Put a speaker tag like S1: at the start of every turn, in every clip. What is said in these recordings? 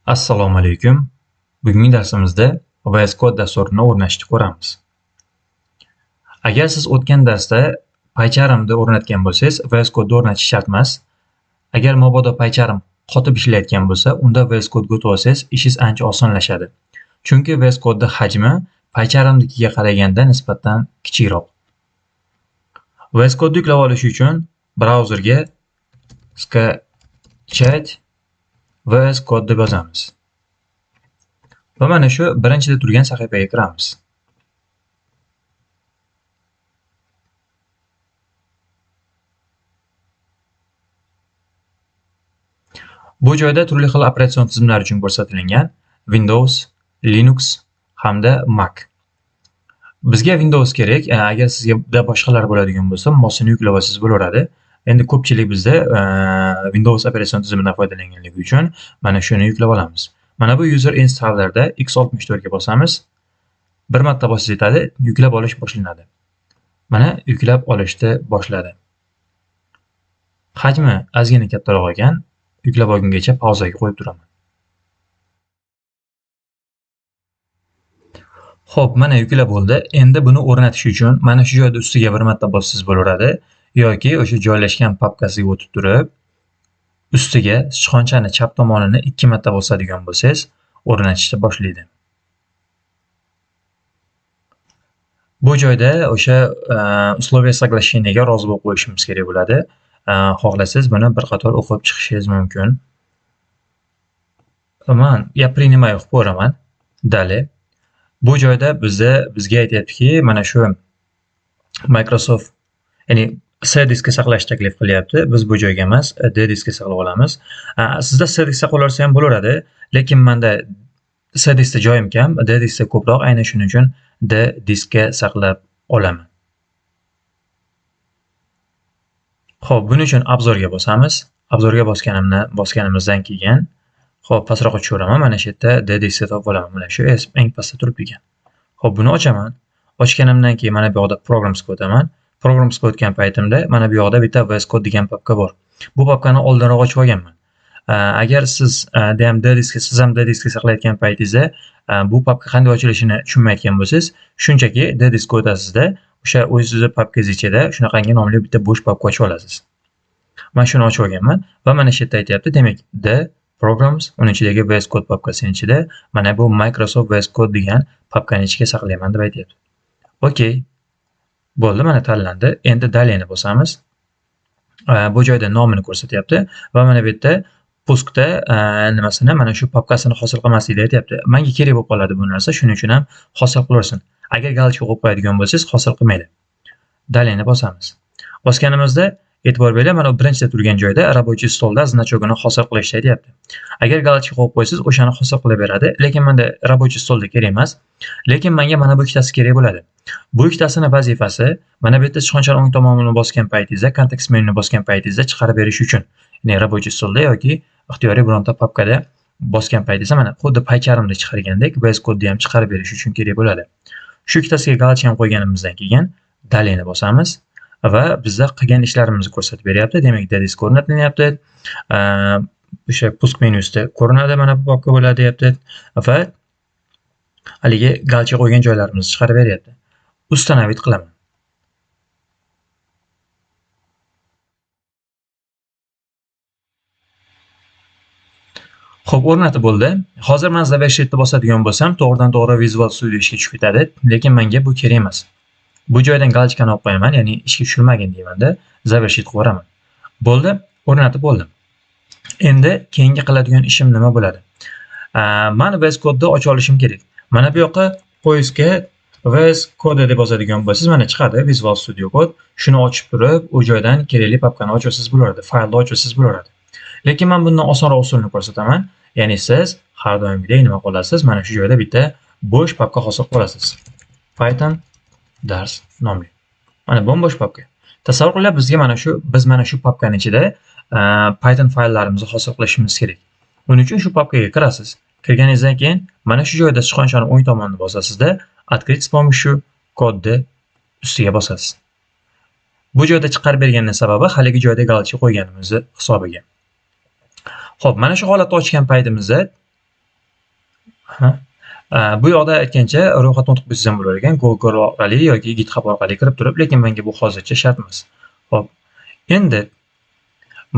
S1: Assalomu alaykum. Bugungi darsimizda VS Code dasturini o'rnatishni ko'ramiz. Agar siz o'tgan darsda PyCharmni o'rnatgan bo'lsangiz, VS Code'ni o'rnatish shart emas. Agar mabodo PyCharm qotib ishlayotgan bo'lsa, unda VS Code'ga o'tib olsangiz, ishingiz ancha osonlashadi. Chunki VS Code'ning hajmi PyCharmnikiga qaraganda nisbatan kichikroq. VS Code'ni yuklab olish uchun brauzerga skachat VS Code deb yozamiz. Va mana shu birinchida turgan sahifaga kiramiz. Bu joyda turli xil operatsion tizimlar uchun ko'rsatilgan Windows, Linux hamda Mac. Bizga Windows kerak. Agar sizga boshqalar bo'ladigan bo'lsa, mosini yuklab olsangiz bo'laveradi. Endi ko'pchilik bizda Windows operatsion tizimidan foydalanganligi uchun mana shuni yuklab olamiz. Mana bu user installerda x64 ga bosamiz. Bir marta bossangiz yetadi, yuklab olish boshlanadi. Mana yuklab olishni boshladi. Hajmi ozgina kattaroq ekan, yuklab olgungacha pauzaga qo'yib turaman. Xo'p, mana yuklab bo'ldi. Endi buni o'rnatish uchun mana shu joyda ustiga bir marta bossangiz bo'laveradi yoki o'sha joylashgan papkasiga o'tib turib, ustiga sichqonchani chap tomonini 2 marta bosadigan bo'lsangiz, o'rnatishni boshlaydi. Bu joyda o'sha условия соглашения ga rozi bo'lib qo'yishimiz kerak bo'ladi. Xohlasangiz buni bir qator o'qib chiqishingiz mumkin. Man я принимаю qilib ko'raman. Далее. Bu joyda bizga aytyaptiki, mana shu Microsoft, ya'ni C diskga saqlash taklif qilyapti. Biz bu joyga emas, D diskga saqlab olamiz. Sizda C diskda saqlash ham bo'laveradi, lekin menda C diskda joyim kam, D diskda ko'proq, aynan shuning uchun D diskga saqlab olaman. Xo'p, buning uchun obzorga bosamiz. Obzorga bosganimizdan keyin, xo'p, pastroqqa tushiraman. Mana shu yerda D diskni topib olaman. Mana shu eng pastda turibdi ekan. Xo'p, buni ochaman. Ochganimdan keyin mana bu yoqda Programsga o'taman. Programsga o'tgan paytimda mana bu yoqda bitta VS Code degan papka bor. Bu papkani oldinroq ochib olganman. Agar siz D diskga, siz ham D diskga saqlayotgan paytingizda bu papka qanday ochilishini tushunmayotgan bo'lsangiz, shunchaki D diskga o'tasizda, o'sha o'zingizni papkangiz ichida shunaqangi nomli bitta bo'sh papka ochib olasiz. Men shuni ochib olganman va mana shu yerda aytyapti, demak, D Programs, uning ichidagi VS Code papkasining ichida mana bu Microsoft VS Code degan papkani ichiga saqlayman deb aytyapti. Okey. Bo'ldi, mana tanlandi. Endi Daleni bosamiz. Bu joyda nomini ko'rsatyapti va mana bu yerda puskda nimasini, mana shu papkasini hosil qilmaslikni aytyapti. Menga kerak bo'lib qoladi bu narsa, shuning uchun ham hosil qilaversin. Agar galочка qo'yib qo'yadigan bo'lsangiz, hosil qilmaydi. Daleni bosamiz. Bosganimizda e'tibor beringlar, mana bu birinchida turgan joyda рабочий stolda значогini hosil qilishni aytyapti. Agar galочка qo'yib qo'ysangiz, o'shani hosil qilib beradi. Lekin menda рабочий stolda kerak emas. Lekin menga mana bu ikkitasi kerak bo'ladi. Bu ikkitasini vazifasi mana bu yerda sichqonchani o'ng tomonini bosgan paytingizda, kontekst menyuni bosgan paytingizda chiqarib berish uchun. Ya'ni рабочий stolda yoki ixtiyoriy bironta papkada bosgan paytingizda mana xuddi PyCharmda chiqargandek VS Code'ni ham chiqarib berish uchun kerak bo'ladi. Shu ikkitasiga galочка ham qo'yganimizdan keyin Daleni bosamiz va bizda qilgan ishlarimizni ko'rsatib beryapti. Demak, D disk o'rnatilyapti. O'sha pusk menyusida ko'rinadi, mana bu papka bo'ladi deyapti va haligi galcha qo'ygan joylarimizni chiqarib beryapti. Установить qilaman. Xo'p, o'rnatib bo'ldi. Hozir men завершить bosadigan bo'lsam, to'g'ridan-to'g'ri Visual Studio ishga tushib ketadi, lekin menga bu kerak emas. Bu joydan galchkani olib qo'yaman, ya'ni ishga tushirmagin deymanda, завершить qilib yuboraman. Bo'ldi, o'rnatib bo'ldim. Endi keyingi qiladigan ishim nima bo'ladi? Men VS Code'ni ocha olishim kerak. Mana bu yoqqa poiskga VS Code deb yozadigan bo'lsangiz, mana chiqadi Visual Studio Code. Shuni ochib turib, u joydan kerakli papkani ochsangiz bo'laveradi, faylni ochsangiz bo'laveradi. Lekin men bundan osonroq usulni ko'rsataman. Ya'ni siz har doimgidek nima qilasiz? Mana shu joyda bitta bo'sh papka hosil qilib olasiz. Python dars nomli. Mana bo'sh papka. Tasavvur qilinglar, biz mana shu papkaning ichida Python fayllarimizni hosil qilishimiz kerak. Buning uchun shu papkaga kirasiz. Kirganingizdan keyin mana shu joyda sichqonchani o'ng tomonini bosasizda, открыть с помощью kodni ustiga bosasiz. Bu joyda chiqarib berganining sababi haligi joyda galочка qo'yganimizni hisobiga. Xo'p, mana shu holatda ochgan paytimizda Bu yoqda aytgancha ro'yxatdan o'tib qo'ysangiz ham bo'lar ekan, Google orqali yoki GitHub orqali kirib turib, lekin menga bu hozircha shart emas. Xo'p, endi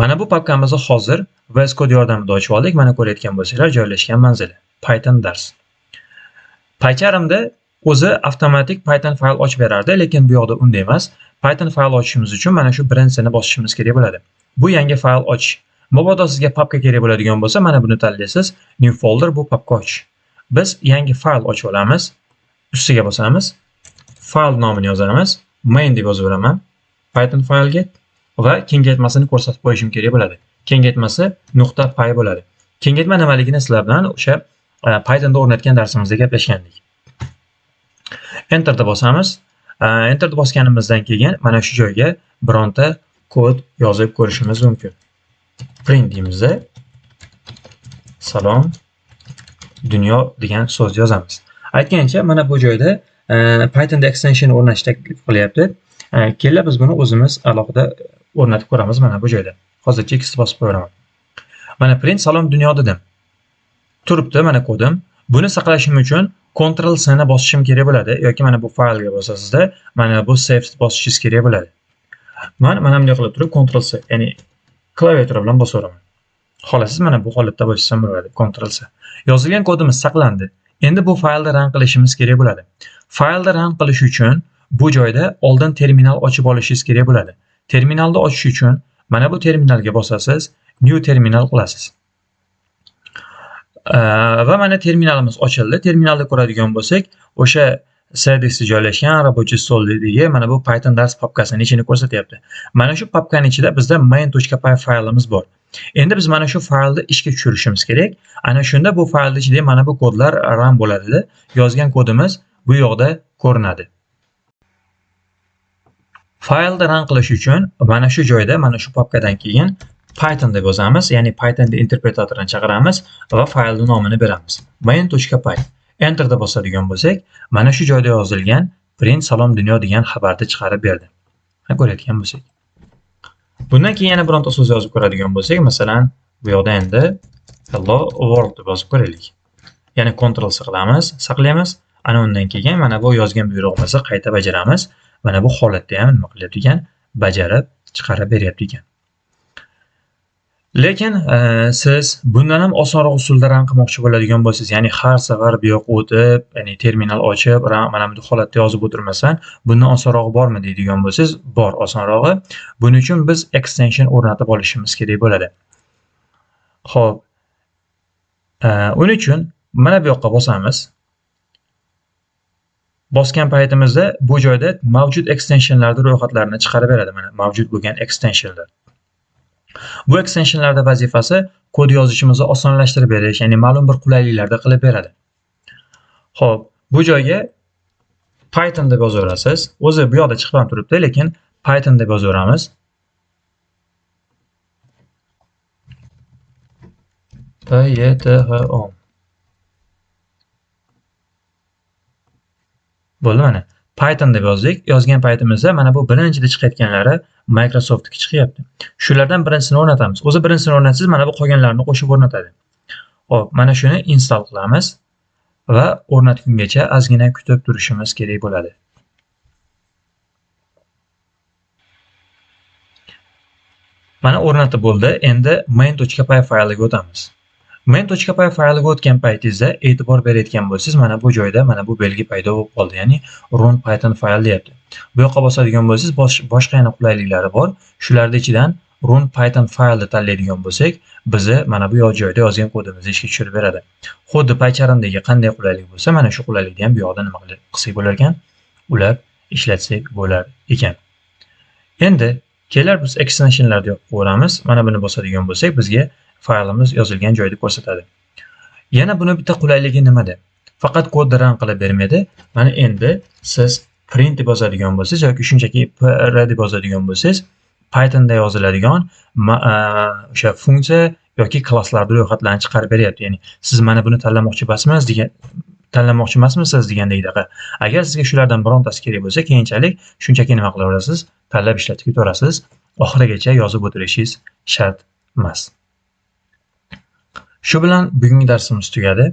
S1: mana bu papkamizni hozir VS Code yordamida ochib oldik. Mana ko'rayotgan bo'lsanglar, joylashgan manzili Python dars. PyCharmda o'zi avtomatik Python fayl ochib berardi, lekin bu yoqda unday emas. Python fayl ochishimiz uchun mana shu birinchisini bosishimiz kerak bo'ladi. Bu yangi fayl ochish. Mabodo sizga papka kerak bo'ladigan bo'lsa, mana buni tanlaysiz. New folder bu papka ochish. Biz yangi fayl ochib olamiz. Ustiga bosamiz. Fayl nomini yozamiz. Main deb yozib beraman Python faylga va kengaytmasini ko'rsatib qo'yishim kerak bo'ladi. Kengaytmasi .py bo'ladi. Kengaytma nimaligini sizlar bilan o'sha Pythonda o'rnatgan darsimizda gaplashgandik. Enterda bosamiz. Enterda bosganimizdan keyin mana shu joyga bironta kod yozib ko'rishimiz mumkin. Print deymizda salom dunyo degan so'z yozamiz. Aytgancha mana bu joyda Pythonda extension o'rnatish taklif qilyapti. Kelinglar biz buni o'zimiz alohida o'rnatib ko'ramiz mana bu joyda. Hozircha X bosib qo'yaman. Mana print salom dunyo dedim. Turibdi mana kodim. Buni saqlashim uchun Ctrl C ni bosishim kerak bo'ladi yoki mana bu faylga bosasizda mana bu save bosishingiz kerak bo'ladi. Men mana bunday qilib turib Ctrl C, ya'ni klaviatura bilan bosaveraman. Xohlasangiz mana bu holatda bossam bo'ladi, Ctrl C. Yozilgan kodimiz saqlandi. Endi bu faylni run qilishimiz kerak bo'ladi. Faylni run qilish uchun bu joyda oldin terminal ochib olishingiz kerak bo'ladi. Terminalni ochish uchun mana bu terminalga bosasiz, new terminal qilasiz. Va mana terminalimiz ochildi. Terminalda ko'radigan bo'lsak, o'sha C diskda joylashgan рабочий stoldagi mana bu Python dars papkasini ichini ko'rsatyapti. Mana shu papkaning ichida bizda main.py faylimiz bor. Endi biz mana shu faylni ishga tushirishimiz kerak. Ana shunda bu faylning ichida mana bu kodlar run bo'ladi. Yozgan kodimiz bu yoqda ko'rinadi. Faylni run qilish uchun mana shu joyda, mana shu papkadan keyin Python deb yozamiz, ya'ni Python interpretatorini chaqiramiz va faylning nomini beramiz. main.py. Enter deb bosadigan bo'lsak, mana shu joyda yozilgan print salom dunyo degan xabarni chiqarib berdi. Ha, ko'rayotgan bo'lsak. Bundan keyin yana bironta so'z yozib ko'radigan bo'lsak, masalan, bu yoqda endi hello world deb yozib ko'raylik. Ya'ni Ctrl C qilamiz, saqlaymiz. Ana undan keyin mana bu yozgan buyrug'imizni qayta bajaramiz. Mana bu holatda ham nima qilyapti ekan? Bajarib chiqarib beryapti ekan. Lekin siz bundan ham osonroq usulda run qilmoqchi bo'ladigan bo'lsangiz, ya'ni har safar bu yoqqa o'tib, ya'ni terminal ochib, mana bu holatda yozib o'tirmasdan, bundan osonrog'i bormi deydigan bo'lsangiz, bor osonrog'i. Buning uchun biz extension o'rnatib olishimiz kerak bo'ladi. Xo'p. Uning uchun mana bu yoqqa bosamiz. Bosgan paytimizda bu joyda mavjud extensionlarning ro'yxatlarini chiqarib beradi. Mana mavjud bo'lgan extensionlar. Bu extensionlarda vazifasi kod yozishimizni osonlashtirib berish, ya'ni ma'lum bir qulayliklarda qilib beradi. Xo'p, bu joyga Python deb yozaverasiz. O'zi bu yoqda chiqib ham turibdi, lekin Python deb yozaveramiz. P Y T H O. Bo'ldi mana. Python deb yozdik. Yozgan paytimizda mana bu birinchida chiqayotganlari Microsoft'niki chiqyapti. Shulardan birinchisini o'rnatamiz. O'zi birinchisini o'rnatsangiz, mana bu qolganlarini qo'shib o'rnatadi. Xo'p, mana shuni install qilamiz va o'rnatgungacha ozgina kutib turishimiz kerak bo'ladi. Mana o'rnatib bo'ldi. Endi main.py fayliga o'tamiz. main.py fayliga o'tgan paytingizda e'tibor berayotgan bo'lsangiz, mana bu joyda mana bu belgi paydo bo'lib qoldi, ya'ni run Python fayl deyapti. Bu yoqqa bosadigan bo'lsangiz, boshqa yana qulayliklari bor. Shularning ichidan run Python faylni tanlaydigan bo'lsak, bizni mana bu joyda yozgan kodimizni ishga tushirib beradi. Xuddi PyCharmdagi qanday qulaylik bo'lsa, mana shu qulaylikni ham bu yoqda nima qilsak bo'lar ekan? Ulab ishlatsak bo'lar ekan. Endi kelar biz extensionlarni yoqib ko'ramiz. Mana buni bosadigan bo'lsak, bizga faylimiz yozilgan joyda ko'rsatadi. Yana buni bitta qulayligi nimada? Faqat kodni run qilib bermaydi. Mana endi siz print deb yozadigan bo'lsangiz yoki shunchaki pr deb yozadigan bo'lsangiz, Pythonda yoziladigan o'sha funksiya yoki klasslarning ro'yxatlarini chiqarib beryapti. Ya'ni siz mana buni tanlamoqchi emasmiz degan, tanlamoqchi emasmisiz degandek daqa. Agar sizga shulardan birontasi kerak bo'lsa, keyinchalik shunchaki nima qilaverasiz? Tanlab ishlatib ketaverasiz. Oxirigacha yozib o'tirishingiz shart emas. Shu bilan bugungi darsimiz tugadi.